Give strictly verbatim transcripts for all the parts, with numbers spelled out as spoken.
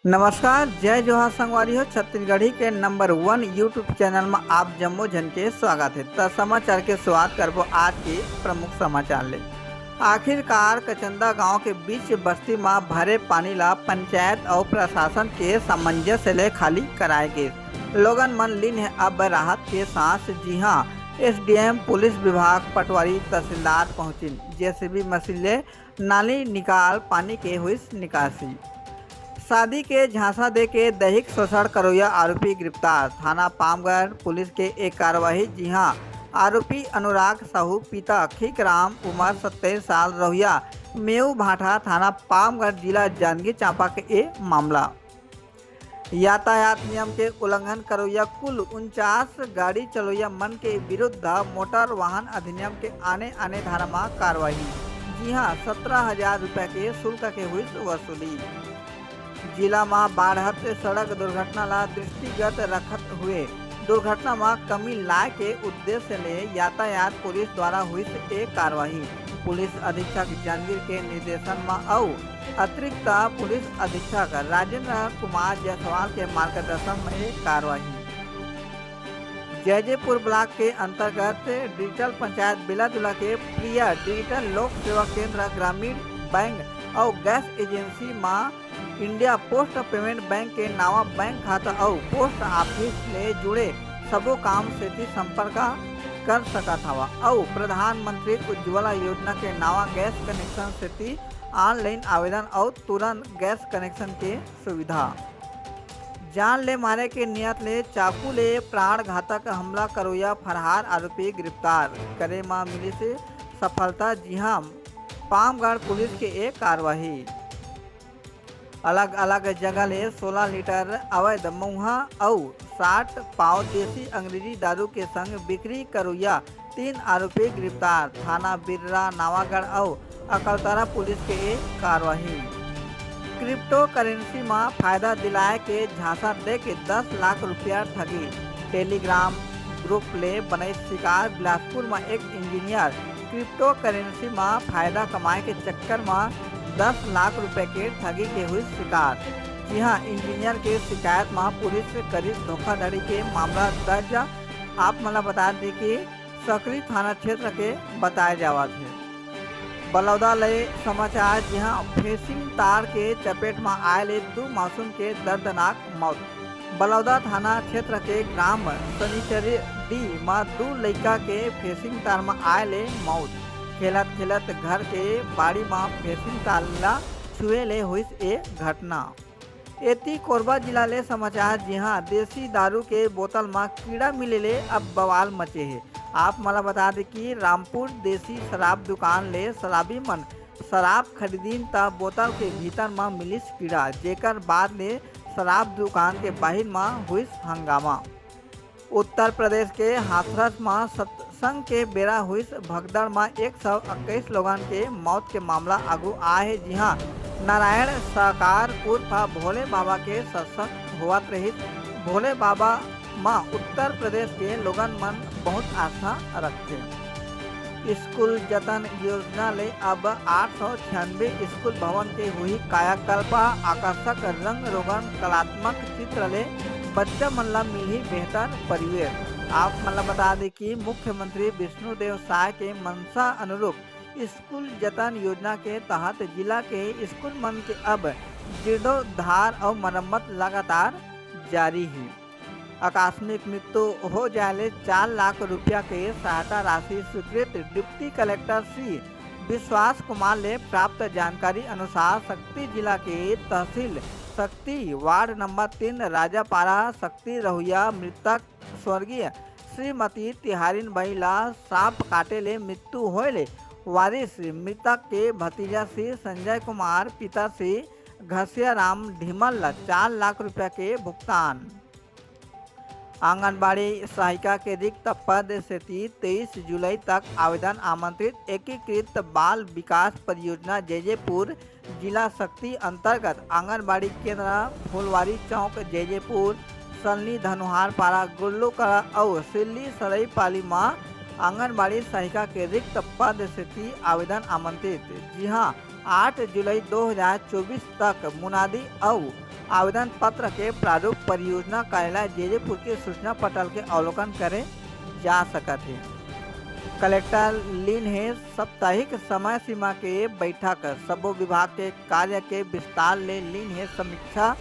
नमस्कार, जय जोहार संगवारी हो। छत्तीसगढ़ी के नंबर वन YouTube चैनल म आप जम्मो झन के स्वागत हे। त समाचार के शुरुआत करबो आज के प्रमुख समाचार ले। आखिरकार कचंदा गांव के बीच बस्ती म भरे पानी ला पंचायत अउ प्रशासन के सामंजस्य ले खाली कराए गे। लोगन मन लीन हे अब राहत के सांस। जी हां, एसडीएम, पुलिस विभाग, पटवारी, तहसीलदार पहुंचिन। जेसीबी मशीन ले नाली निकाल पानी के हुइस निकासी। शादी के झांसा दे के दैहिक शोषण करोइया आरोपी गिरफ्तार, थाना पामगढ़ पुलिस के एक कार्रवाई। जी हां, आरोपी अनुराग साहू, पिता खीकराम, उम्र सत्ताईस साल, रहुइया मेऊ भाठा, थाना पामगढ़, जिला जांजगीर चांपा के ए मामला। यातायात नियम के उल्लंघन करोइया कुल उनचास गाड़ी चलोइया मन के विरुद्ध मोटर वाहन अधिनियम के आने-आने धारा म कार्रवाई। जी हां, सत्रह हजार रुपया के शुल्क के हुइस वसूली। जिला म बाढ़त सड़क दुर्घटना ला दृष्टिगत रखत हुए दुर्घटना म कमी लाए के उद्देश्य ले यातायात पुलिस द्वारा हुइस ए कार्रवाई। पुलिस अधीक्षक जांजगीर के निर्देशन म अउ अतिरिक्त पुलिस अधीक्षक राजेंद्र कुमार जायसवाल के मार्गदर्शन म ए कार्रवाई। जैजेपुर ब्लॉक के अंतर्गत डिजिटल पंचायत बेलादुला के प्रिया डिजिटल लोक सेवा केंद्र ग्रामीण बैंक अउ गैस एजेंसी म इंडिया पोस्ट पेमेंट बैंक के नावा बैंक खाता अउ पोस्ट ऑफिस ले जुड़े सबो काम सेती संपर्क कर सकत हव अउ प्रधानमंत्री उज्ज्वला योजना के नावा गैस कनेक्शन सेती ऑनलाइन आवेदन अउ तुरंत गैस कनेक्शन के सुविधा। जान ले मारे के नियत ले चाकू ले प्राण घातक हमला करोइया फरहार आरोपी गिरफ्तार करे म मिलिस सफलता। जी हां, पामगढ़ पुलिस के ए कार्रवाई। अलग-अलग जगह ले सोला लीटर अवैध मउहा अउ साठ पाव देसी अंग्रेजी दारू के संग बिक्री करोइया तीन आरोपी गिरफ्तार, थाना बिर्रा नवागढ़ अउ अकलतरा पुलिस के ए कार्रवाई। क्रिप्टो करेंसी म फायदा दिलाए के झांसा दे के दस लाख रुपया ठगी, टेलीग्राम ग्रुप ले बने शिकार। बिलासपुर म एक इंजीनियर क्रिप्टो करेंसी म फायदा कमाए के चक्कर म दस लाख रुपए के ठगी के हुई शिकार। जी हां, इंजीनियर के शिकायत म पुलिस करिस धोखाधड़ी के मामला दर्ज। आप मन ल बता दी कि सकरी थाना क्षेत्र के बताए जावत हे। बलौदा ले समाचार, जी हां, फेंसिंग तार के चपेट म आए ले दू मासूम के दर्दनाक मौत। बलौदा थाना क्षेत्र के ग्राम सनीचरी डी म दू लइका के फेंसिंग तार म आए ले मौत। खेलत खेलत घर के बाड़ी म फेंसिंग तार ला छुए ले होइस ए घटना। एती कोरबा जिला ले समाचार, जी हां, देसी दारू के बोतल म कीड़ा मिले ले अब बवाल मचे हे। आप मन ल बता दे कि रामपुर देसी शराब दुकान ले शराबी मन शराब खरीदिन त बोतल के भीतर म मिलिस कीड़ा, जेकर बाद ले शराब दुकान के बाहिर म हुइस हंगामा। उत्तर प्रदेश के हाथरस म सत्संग के बेरा हुइस भगदड़ म एक सौ इक्कीस लोगन के मौत के मामला आगू आए हे। जी हां, नारायण साकार उर्फ भोले बाबा के सत्संग होवत रहिस। भोले बाबा म उत्तर प्रदेश के लोगन मन बहुत आस्था रखथे। स्कूल जतन योजना ले अब आठ सौ छियानवे स्कूल भवन के हुई कायाकल्प। आकर्षक रंग रोगन कलात्मक चित्र ले बच्चा मन ला मिलही बेहतर परिवेश। आप मन ला बता दे कि मुख्यमंत्री विष्णुदेव साय के मंशा अनुरूप स्कूल जतन योजना के तहत जिला के स्कूल मन के अब जीर्णोद्धार अउ मरम्मत लगातार जारी हे। आकस्मिक मृत्यु हो जाए ले चार लाख रुपया के सहायता राशि स्वीकृत। डिप्टी कलेक्टर श्री विश्वास कुमार ले प्राप्त जानकारी अनुसार सक्ती जिला के तहसील सक्ती वार्ड नंबर तीन राजापारा सक्ती रहुइया मृतक स्वर्गीय श्रीमती तिहारिन बाई ला सांप काटे ले मृत्यु होए ले वारिस मृतक के भतीजा श्री संजय कुमार, पिता श्री घसियाराम ढीमल ला चार लाख रुपया के भुगतान। आंगनबाड़ी सहायिका के रिक्त पद सेती तेईस जुलाई तक आवेदन आमंत्रित। एकीकृत बाल विकास परियोजना जैजेपुर जिला सक्ती अंतर्गत आंगनबाड़ी केंद्र फुलवारी चौक जैजेपुर, सल्ली धनुहार पारा गुल्लू कला अउ सिल्ली सड़ई पाली म आंगनबाड़ी सहायिका के रिक्त पद सेती आवेदन आमंत्रित। जी हां, आठ जुलाई दो हज़ार चौबीस तक मुनादी अउ आवेदन पत्र के प्रारूप परियोजना कार्यालय जेजेपुर के सूचना पटल के अवलोकन करे जा सकत हे। कलेक्टर लीन हे साप्ताहिक समय सीमा के बैठक, सब्बो विभाग के कार्य के विस्तार ले लीन हे समीक्षा।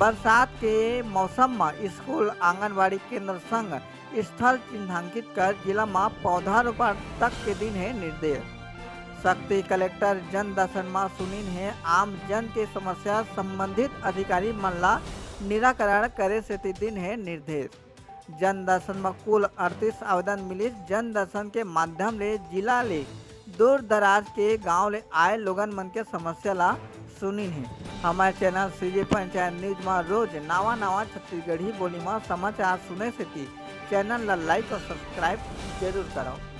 बरसात के मौसम म स्कूल, आंगनबाड़ी केंद्र संग स्थल चिन्हांकित कर जिला म पौधारोपण तक के दिन हे निर्देश। सक्ती कलेक्टर जन दर्शन म सुनिन हे आम जन के समस्या, संबंधित अधिकारी मन ला निराकरण करे सेती दिन हे निर्देश। जन दर्शन म कुल अड़तीस आवेदन मिलिस। जन दर्शन के माध्यम ले जिला ले दूर दराज के गांव ले आए लोगन मन के समस्या ला सुनिन हे। हमर चैनल सीजे पंचायत न्यूज म रोज नवा नवा छत्तीसगढ़ी बोली म समाचार सुने सेती चैनल ला लाइक और सब्सक्राइब जरूर करव।